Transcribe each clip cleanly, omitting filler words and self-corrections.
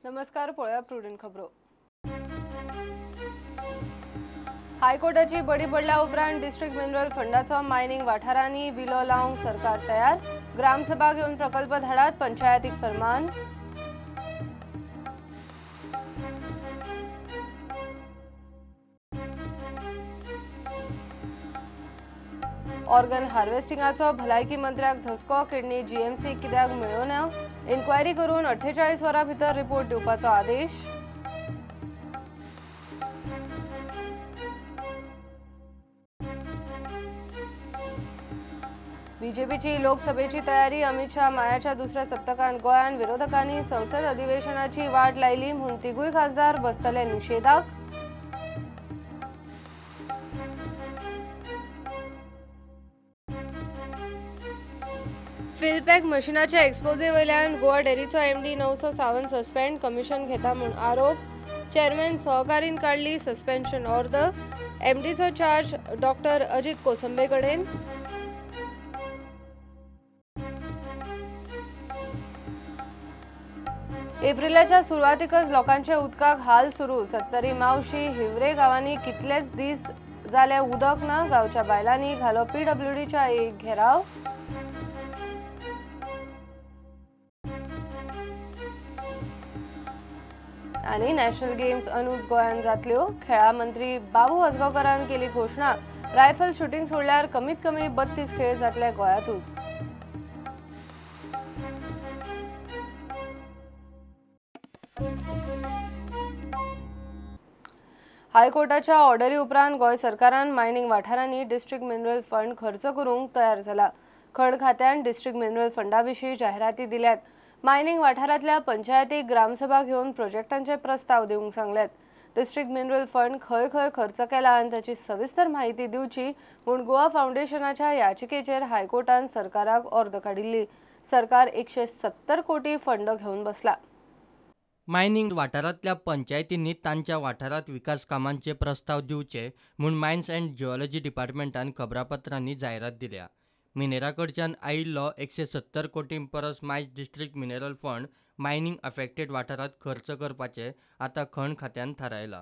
नमस्कार, पळोवया प्रुडंट खबरो। हायकोर्टाची बडी पडल्या उपरांत डिस्ट्रिक्ट मिनरल फंडाचो मायनिंग वाठारांनी विलो लावंक सरकार तयार। ग्रामसभा घेवन प्रकल्प धाडात, पंचायतीक फरमान। ऑर्गन हार्वेस्टिंगाचो भलायकी मंत्र्याक धसको, किडनी जीएमसी कित्याक मेळना, इन्क्वायरी करून 48 वरां भितर रिपोर्ट दिवपाचो आदेश। बीजेपीची लोकसभेची तयारी, अमित शाह मायाच्या दुसऱ्या सप्तकांत गोंयांत विरोधकांनी संसद अधिवेशनाची वाट लायली म्हूण तिगूय खासदार बसतले निशेधाक। फिलपॅक मशिनाच्या एक्सपोजे वयल्यान गोवा डेरीचो एमडी 900 सावंत सस्पेंड, कमिशन घेता म्हूण आरोप। चेअरमॅन सहकारीन काडली सस्पेन्शन ऑर्द, एमडीचो चार्ज डॉक्टर अजित कोसंबे कडेन। एप्रिलाच्या सुरवातीकच लोकांचे उदकाक हाल सुरू। सत्तरी, मावशी, हिवरे गांवांनी कितलेच दीस जाले उदक ना। गांवच्या बायलांनी घालो पीडब्ल्यूडीच्या एक घेराव। आनी नॅशनल गेम्स अनुज गोंयांत जातल्यो, खेळा मंत्री बाबू आजगांवकारान केली घोशणा। रायफल शुटींग सोडल्यार कमीत कमी 32 खेळ जातले गोंयांतूच। हायकोर्टाच्या ऑर्डरी उपरांत गोंय सरकारान मायनिंग वाठारांनी डिस्ट्रिक्ट मिनरल फंड खर्च करूंक तयार जाला। खण खात्यान डिस्ट्रिक्ट मिनरल फंडा विशीं जाहिराती दिल्यात। मायनिंग वाठारांतल्या पंचायतीक ग्रामसभा घेवन प्रोजेक्टांचे प्रस्ताव दिवंक सांगल्यात। डिस्ट्रिक्ट मिनरल फंड खंय खंय खर्च केला आनी ताची सविस्तर म्हायती दिवची म्हूण गोवा फावंडेशनाच्या याचिकेचेर हायकोर्टान सरकाराक ऑर्द काडिल्ली। सरकार 170 कोटी फंड घेवन बसला। मायनिंग वाठारांतल्या पंचायतींनी तांच्या वाठारांत विकास कामांचे प्रस्ताव दिवचे म्हूण मायन्स अँड जिओलॉजी डिपार्टमेंटान खबरापत्रांनी जायरात दिल्या। मिनेरा कडच्यान आयिल्लो 170 कोटीं परस mines district mineral fund mining affected वाठारांत खर्च करपाचें आतां खण खात्यान थारायलां।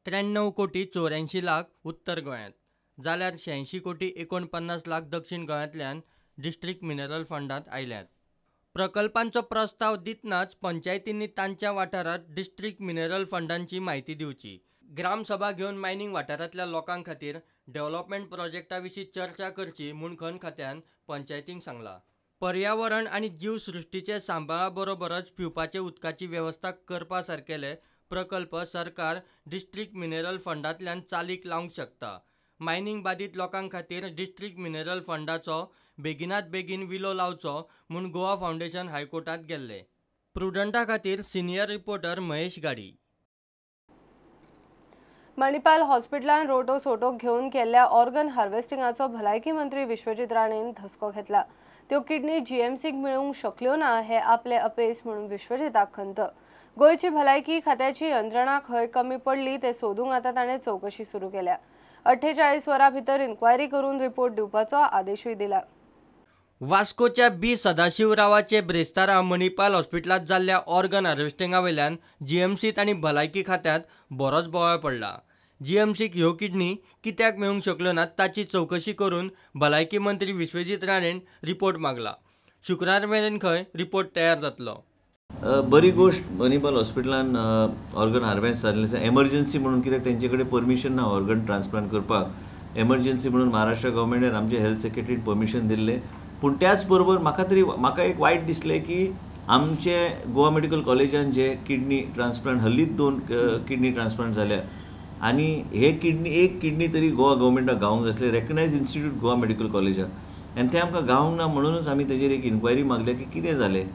93 कोटी 84 लाख उत्तर गोंयांत जाल्यार 86 कोटी 49 लाख दक्षिण गोंयांतल्यान डिस्ट्रिक्ट मिनरल फंडांत आयल्यात। प्रकल्पांचो प्रस्ताव दितनाच पंचायतींनी तांच्या वाठारांत डिस्ट्रिक्ट मिनरल फंडांची म्हायती दिवची। ग्रामसभा घेवन मायनिंग वाठारांतल्या लोकां खातीर डेव्हलपमेंट प्रोजेक्टा विशीं चर्चा करची म्हूण खण खात्यान पंचायतींक सांगलां। पर्यावरण आनी जीवसृश्टीचे सांबाळा बरोबरच पिवपाचे उदकाची वेवस्था करपा सारकेले प्रकल्प सरकार डिस्ट्रिक्ट मिनरल फंडांतल्यान चालीक लावंक शकता। मायनिंग बादीत लोकां खातीर डिस्ट्रिक्ट मिनरल फंडाचो बेगिनात बेगीन विलो लावचो म्हूण गोवा फावंडेशन हायकोर्टांत गेल्ले। प्रुडंटा खातीर सिनियर रिपोर्टर महेश गाडी। मणिपाल हॉस्पिटलान रोटो सोटो घेवन केल्ल्या ऑर्गन हार्वेस्टिंगाचो भलायकी मंत्री विश्वजीत राणेन धसको घेतला। त्यो किडनी जीएमसीक मेळूंक शकल्यो ना हे आपले अपेस म्हणून विश्वजीताक खंत। गोंयची भलायकी खात्याची यंत्रणा खंय कमी पडली ते सोदूंक आतां ताणें चवकशी सुरू केल्या। 48 वरां भितर इन्क्वायरी करून रिपोर्ट दिवपाचो आदेशूय दिला। वास्कोच्या बी सदाशिवरावाचे ब्रेस्तारा मणिपाल हॉस्पिटलांत जाल्ल्या ऑर्गन हार्वेस्टिंगा वयल्यान जीएमसीत आनी भलायकी खात्यांत बरोच बोवाळ पडला। जीएमसीक ह्यो किडनी कित्याक मेळूंक शकल्यो ना ताची चवकशी करून भलायकी मंत्री विश्वजीत राणेन रिपोर्ट मागला। शुक्रार मेरेन खंय रिपोर्ट तयार जातलो। बरी गोष्ट मणिपाल हॉस्पिटलान ऑर्गन हार्वेस्ट जाल्लें एमर्जन्सी म्हणून, कित्याक तेंचे कडेन परमिशन ना ऑर्गन ट्रान्सप्लांट करपाक। एमर्जन्सी म्हणून महाराष्ट्र गव्हर्मेंटान आमचे हेल्थ सेक्रेटरीन परमिशन दिल्लें। पूण त्याच बरोबर म्हाका एक वायट दिसलें की आमचे गोवा मेडिकल कॉलेजान जे किडनी ट्रान्सप्लांट हल्लीच 2 किडनी ट्रान्सप्लांट जाल्या आनी हे किडनी एक किडनी तरी गोवा गव्हर्मेंटाक गावोंक जाय आसलें, रेकग्नायज इन्स्टिट्यूट गोवा मेडिकल कॉलेजान, आनी तें आमकां गावोंक ना म्हणूनच आमी तेजेर एक इन्क्वायरी मागल्या की कितें जालें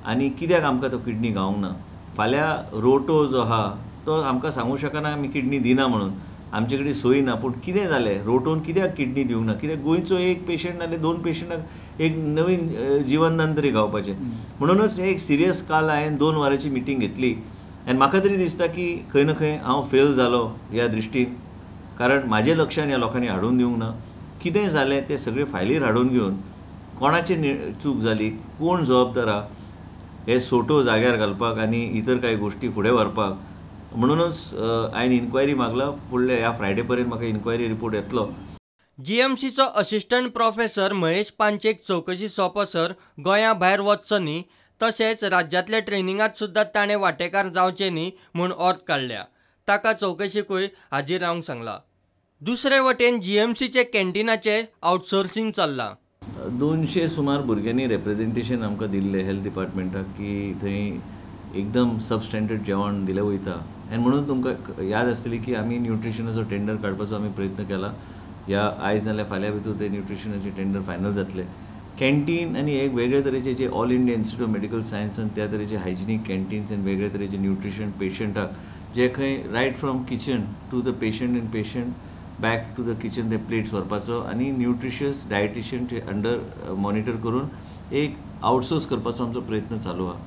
आनी कित्याक आमकां तो किडनी गावोंक ना। फाल्यां रोटो जो आहा तो आमकां सांगूंक शकना आमी किडनी दिना म्हणून, आमचे कडेन सोय ना। पूण कितें जालें रोटोन कित्याक किडनी दिवंक ना, कित्याक गोंयचो एक पेशंट नाल्यार 2 पेशंटाक एक नवीन जिवनदान तरी गावपाचें। म्हणूनच एक सिरियस काल हांवें 2 वरांची मिटींग घेतली आनी म्हाका तरी दिसता की खंय ना खंय हांव फेल जालो ह्या दृश्टीन, कारण म्हाजे लक्षान ह्या लोकांनी हाडून दिवंक ना। कितें जालें तें सगळें फायलीर हाडून घेवन कोणाची चूक जाली, कोण जबाबदार आहा, हे सोटो जाग्यार घालपाक आनी इतर कांय गोश्टी फुडें व्हरपाक म्हणूनच हांवें इन्क्वायरी मागला. फुडल्या ह्या फ्रायडे पर्यंत म्हाका इन्क्वायरी रिपोर्ट येतलो. जीएमसीचो असिस्टंट प्रोफेसर महेश पांचेक चवकशी सोंपसर गोंया भायर वचचो न्ही, तशेंच राज्यांतल्या ट्रेनिंगांत सुद्दां ताणें वांटेकार जावचें न्ही म्हूण ऑर्द काडल्या. ताका चवकशेकूय हाजीर रावंक सांगला. दुसरे वटेन जीएमसीचे कॅन्टीनाचें आउटसोर्सिंग चल्लां. 200 सुमार भुरग्यांनी रेप्रेजेंटेशन आमकां दिल्लें हेल्थ डिपार्टमेंटाक की थंय एकदम सबस्टँडर्ड जेवण दिलें वयता. आनी म्हणून तुमकां याद आसतली की आमी न्युट्रिशनाचो टेंडर काडपाचो आमी प्रयत्न केला. ह्या आयज नाल्यार फाल्यां भितर ते न्युट्रिशनाचे टेंडर फायनल जातले. कॅन्टीन आनी एक वेगळे तरेचे जे All India Institute of Medical सायन्सान त्या तरेचे हायजिनीक कॅन्टीन्स आनी वेगळे तरेचे न्युट्रिशन पेशंटाक जे खंय right from kitchen to the patient and patient back to the kitchen ते प्लेट्स व्हरपाचो आनी न्युट्रिशियस डायटिशियन अंडर मॉनिटर करून एक आउटसोर्स करपाचो आमचो प्रयत्न चालू आहा.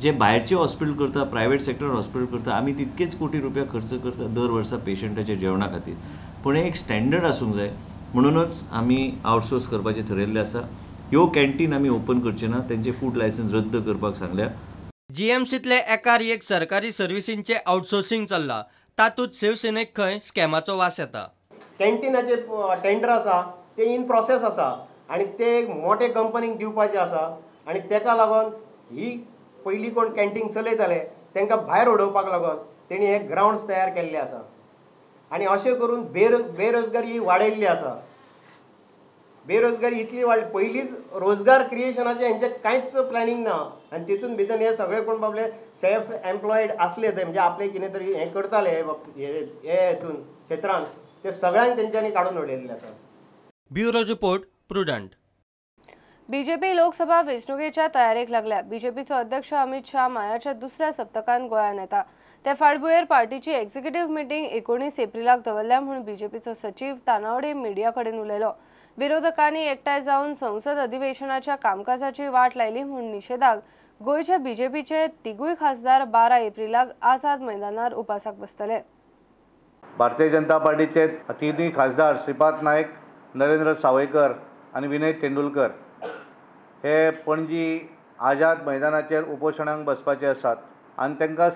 जे भायरचे हॉस्पिटल करता, प्रायवेट सेक्टर हॉस्पिटल करता, आमी तितकेच कोटी रुपया खर्च करता दर वर्सा पेशंटाच्या जेवणा खातीर, पूण एक स्टँडर्ड आसूंक जाय म्हणूनच आमी आउटसोर्स करपाचें थरयल्लें आसा. ह्यो कॅन्टीन आमी ओपन करचे ना, तेंचे फूड लायसन्स रद्द करपाक सांगल्या. जीएमसींतले एकार एक सरकारी सर्विसींचें आउटसोर्सिंग चल्लां. तातूंत शिवसेनेक खंय स्कॅमाचो वास येता. कॅन्टीनाचे टेंडर आसा ते इन प्रोसेस आसा आनी ते मोठे कंपनीक दिवपाचे आसा आनी तेका लागून ही पयलीं कोण कॅन्टीन चलयताले तांकां भायर उडोवपाक लागून तेणी हे ग्रावंड्स तयार केल्ले आसा आनी अशें करून बेरोजगारी वाडयल्ली आसा. बेरोजगारी इतली वाडली, पयलींच रोजगार क्रिएशनाचें हेंचें कांयच प्लॅनिंग ना आनी तितून भितर हे सगळे कोण बाबले सेल्फ एम्प्लॉयड आसले ते म्हणजे आपले कितें तरी हें करताले हे हेतून क्षेत्रान ते सगळ्यांक तेंच्यांनी काडून उडयल्ले आसा. Bureau report, Prudent. BJP Lok Sabha वेंचणुकेच्या तयारेक लागल्या. बीजेपीचो अध्यक्ष अमित शाह मायाच्या दुसऱ्या सप्तकान गोंयांत येता. ते फाटभुंयेर पार्टीची एक्झिक्युटिव्ह मिटींग 19 एप्रिलाक दवरल्या म्हूण बीजेपीचो सचीव तानावडे मिडिया कडेन उलयलो. विरोधकांनी एकठांय जावन संसद अधिवेशनाच्या कामकाजाची वाट लायली म्हूण निशेधाक गोंयच्या बीजेपीचे तिगूय खासदार 12 एप्रिलाक आझाद मैदानार उपासाक बसतले. भारतीय जनता पार्टीचे तिनूय खासदार श्रीपाद नायक, नरेंद्र सावयकर आनी विनय तेंडुलकर हे पणजी आझाद मैदानाचेर उपोशणाक बसपाचे आसात आनी तांकां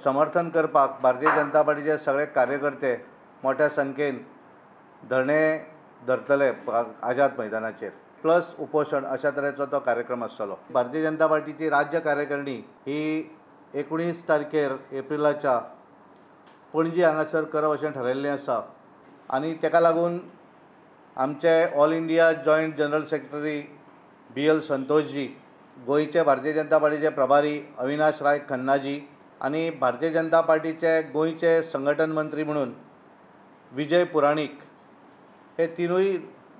समर्थन करपाक भारतीय जनता पार्टीचे सगळे कार्यकर्ते मोठ्या संख्येन धरणे धरतले आझाद मैदानाचेर, प्लस उपोशण अशा तरेचो तो कार्यक्रम आसतलो. भारतीय जनता पार्टीची राज्य कार्यकारिणी ही 19 तारखेर एप्रिलाच्या पणजी हांगासर करप अशें ठरयल्लें आसा आनी ताका लागून आमचे All India joint general secretary BL Santoshji, गोंयचे भारतीय जनता पार्टीचे प्रभारी अविनाश राय खन्नाजी आनी भारतीय जनता पार्टीचे गोंयचे संघटन मंत्री म्हणून विजय पुराणीक हे तिनूय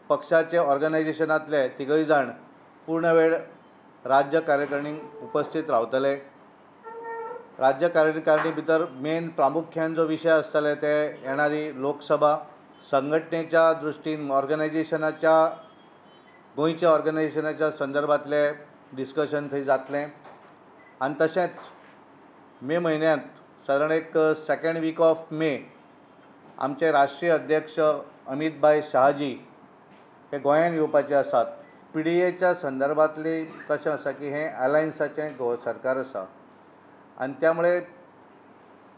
पक्षाचे ऑर्गनायझेशनांतले तिगूय जाण पूर्ण वेळ राज्य कार्यकारिणीक उपस्थित रावतले. राज्य कार्यकारिणी भितर मेन प्रामुख्यान जो विशय आसतले ते येणारी लोकसभा, संघटनेच्या दृश्टीन ऑर्गनायझेशनाच्या गोंयच्या ऑर्गनायझेशनाच्या संदर्भातले डिस्कशन थंय जातलें. आनी तशेंच मे म्हयन्यांत सादारण एक सेकेंड वीक ऑफ मे आमचे राष्ट्रीय अध्यक्ष अमित भाई शहाजी हे गोंयांत येवपाचे आसात. पीडीएच्या संदर्भातली कशें आसा की हें अलायन्साचें गोवा सरकार आसा आनी त्यामुळे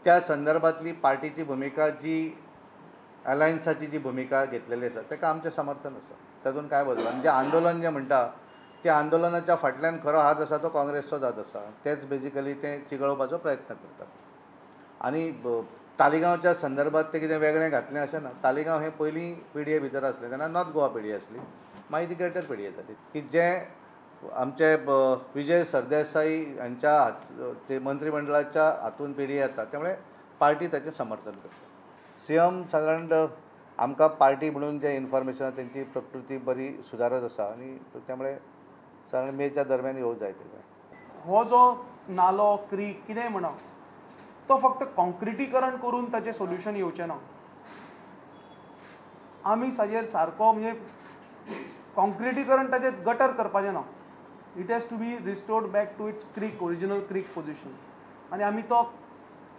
त्या संदर्भातली पार्टीची भुमिका जी अलायन्साची जी भुमिका घेतलेली आसा ताका आमचें समर्थन आसा. तातूंत कांय बदल आनी जें आंदोलन जें म्हणटा त्या आंदोलनाच्या फाटल्यान खरो हात आसा तो काँग्रेसचो जात आसा. तेच बेजिकली ते चिगळोवपाचो प्रयत्न करतात. आनी तालिगांवच्या संदर्भात तें कितें वेगळें घातलें अशें ना. तालिगांव हें पयलीं पीडीए भितर आसलें तेन्ना नॉर्थ गोवा पीडीए आसली, मागीर ती ग्रेटर पीडीए जाली. की जें आमचे विजय सरदेसाई हांच्या ते मंत्रिमंडळाच्या हातून पीडीए येता त्यामुळे पार्टी ताचें समर्थन करता. सीएम सादारण आमकां पार्टी म्हणून जें इन्फॉर्मेशन तेंची प्रकृती बरी सुदारत आसा आनी त्यामुळे सादारण मेच्या दरम्यान येवं जाय ते. हो जो नालो क्रीक कितेंय म्हणा तो फक्त कॉन्क्रिटीकरण करून ताचें सोल्युशन येवचें ना. आमी ताजेर सारको म्हणजे कॉन्क्रिटीकरण ताचें गटर करपाचें ना. It has to be restored back to its creek, original creek position. आनी आमी तो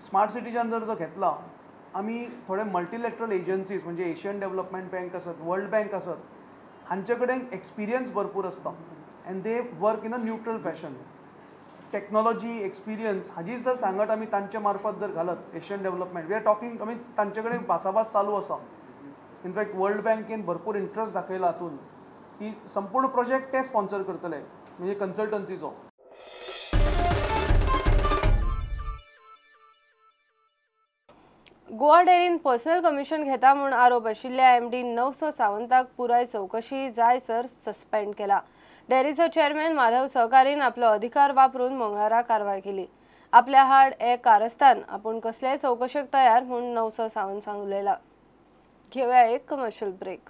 स्मार्ट सिटीच्या अंडर जो घेतला आमी थोडे मल्टिलॅटरल एजन्सीज म्हणजे एशियन डेव्हलपमेंट बँक आसत, वर्ल्ड बँक आसत, हांचे कडेन एक्सपिरियन्स भरपूर आसता and they work in a neutral fashion. Technology experience हाजी जर सांगत आमी तांचे मार्फत जर घालत Asian development we are talking, आमी तांचे कडेन भासाभास चालू आसा. इनफॅक्ट वर्ल्ड बँकेन भरपूर इंट्रस्ट दाखयला हातून की संपूर्ण प्रोजेक्ट ते स्पॉन्सर करतले, म्हणजे कन्सल्टन्सीचो. गोवा डेअरीन पर्सनल कमिशन घेता म्हूण आरोप आशिल्ल्या एमडी नवसो सावंताक पुराय चवकशी जायसर सस्पेंड केला. डेअरीचो चेअरमॅन माधव सहकारीन आपलो अधिकार वापरून मंगळारा कारवाय केली. आपल्या हाड एक कारस्थान, आपूण कसलेय चवकशेक तयार म्हूण नवसो सावंत सांगलेला. घेवया एक कमर्शियल ब्रेक.